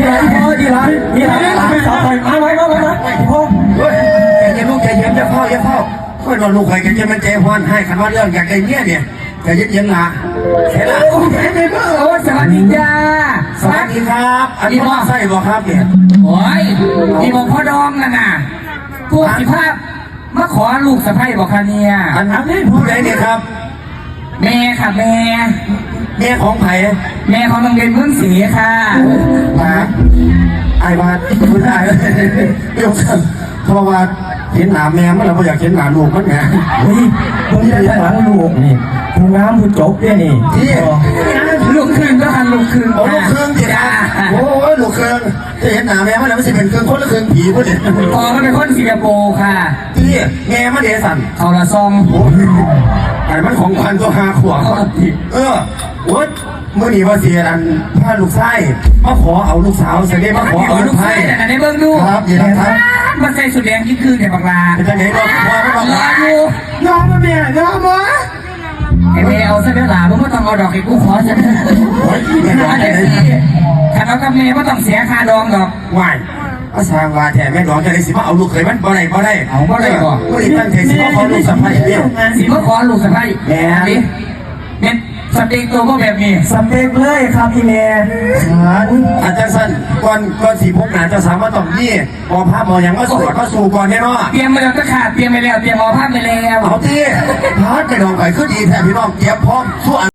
ທີ່ຫຼານ ພໍ່ທີ່ຫຼານ ທີ່ຫຼານ ຫຼານສາວຂ້ອຍ ມາໄວ ມາໄວ ມາ ພໍ່. ໂອ້ຍ ໃຈເຢັນລູກ ໃຈເຢັນ ຢ່າຟ້າວ ຢ່າຟ້າວ. ຂ້ອຍວ່າລູກຂ້ອຍກໍຈະແມ່ນໃຈຮ້ອນຮ້າຍ ຄັນວ່າເລື່ອງຢາກໄດ້ເມຍນີ້ ໃຈເຢັນໆ ຫຼ້າ. ເຮັດລະ ໂອ້ຍ ສະຫວັດດີຈ້າ ສະຫວັດດີຄັບ. ອັນນີ້ພໍ່ໃຊ້ບໍ່ຄັບນີ້? ໂອ້ຍ ນີ້ບໍ່ພໍ່ດອງນັ້ນນະ ຜູ້ຊິພາມາຂໍລູກສະໃພ້ບໍ່ຄະເນຍ? ອັນ ອັນນີ້ຜູ້ໃດນີ້ຄັບ? ແມ່ຄັບແມ່. ແມ່ຂອງໃຜ? ແມ່ຂອງນ້ອງເບັນ ເມືອງສີຄ່ະ. ມາ ອ້າຍວ່າ ເພິ່ນອ້າຍ ເອີ ເພາະວ່າເຫັນໜ້າແມ່ມັນແລ້ວບໍ່ຢາກເຫັນໜ້າລູກມັນແໝ. ເຮີ້ຍ ເບິ່ງແຕ່ທາງຫຼັງລູກນີ້ ຜູ້ງາມຜູ້ຈົບເດ້ນີ້. ເອີ ລູກຄຶ່ງເດີ ລູກຄຶ່ງ. ໂອ້ ລູກຄຶ່ງຕິ? ຈ້າ. ໂອ້ຍ ລູກຄຶ່ງ ຈະເຫັນໜ້າແມ່ມັນແລ້ວ ມັນຊິເປັນເຄິ່ງຄົນຫຼືເຄິ່ງຜີພຸ້ນນີ້. ພໍ່ມັນເປັນຄົນສິງກະໂປຄ່ະ. ຕິ? ແມ່ມັນເດຊັ້ນ? ເຂົາລະຊອງ. ໂອ້ຍ ໃຫ້ມັນຂອງຂວັນຕົວະ ຫ້າຂວບ. ເອີ ໂອ້ຍ ມື້ນີ້ວ່າຊິອັນ ພາລູກຊາຍມາຂໍເອົາລູກສາວ ຊິໄດ້ມາຂໍເອົາລູກຊາຍ. ໃຫ້ເບິ່ງດູ ຄັບ ນີ້ລະຄັບ. ມາໃສ່ຊຸດແດງຈຶ່ງຄືນແທ້ບັກຫຼ້າ. ເປັນຈັ່ງໃດເນາະ? ພໍ່ມັນບອກວ່າ ຢອມບໍ່ແມ່ ຢອມບໍ່? ໃຫ້ແມ່ເອົາຊະເດີຫຼ້າ ບໍ່ຕ້ອງເອົາດອກ ໃຫ້ກູຂໍຊະ. ໂອ້ຍ ແມ່ດອງ ອັນຈັ່ງຊີ້ ຄັນເອົາກັບແມ່ບໍ່ຕ້ອງເສຍຄ່າດອງດອກ. ວ້າຍ ມາສ້າງວ່າແທ້ ແມ່ດອງຈັ່ງໃດຊິມາເອົາລູກເຂີຍມັນ ບໍ່ໄດ້ ບໍ່ໄດ້. ເອົາ ບໍ່ໄດ້ບໍ່? ມື້ນີ້ຕັ້ງໃຈຊິມາຂໍລູກສະໃພ້ເດ້. ຊິມາຂໍລູກສະໃພ້? ແມ່ນ. ແມ່ນ ສະເຕັກໂຕບໍ່ແບບນີ້? ສະເຕັກເລີຍຄັບອີ່ແມ່. ອາ ອັນຈັ່ງຊັ້ນ ກ່ອນ ກ່ອນຊິພົບໜ້າເຈົ້າສາວ ມັນຕ້ອງມີໝໍພາໝໍຫຍັງມາສວດມາສູ່ກ່ອນເດ້ເນາະ. ຕຽມໄວ້ແລ້ວຕະຂາດ ຕຽມໄວ້ແລ້ວ ຕຽມໝໍພາໄວ້ແລ້ວ. ເອົາຕິ ພາດໄປໜອງໄປຄືດີແທ້ພີ່ນ້ອງ ຕຽມພ້ອມສູ່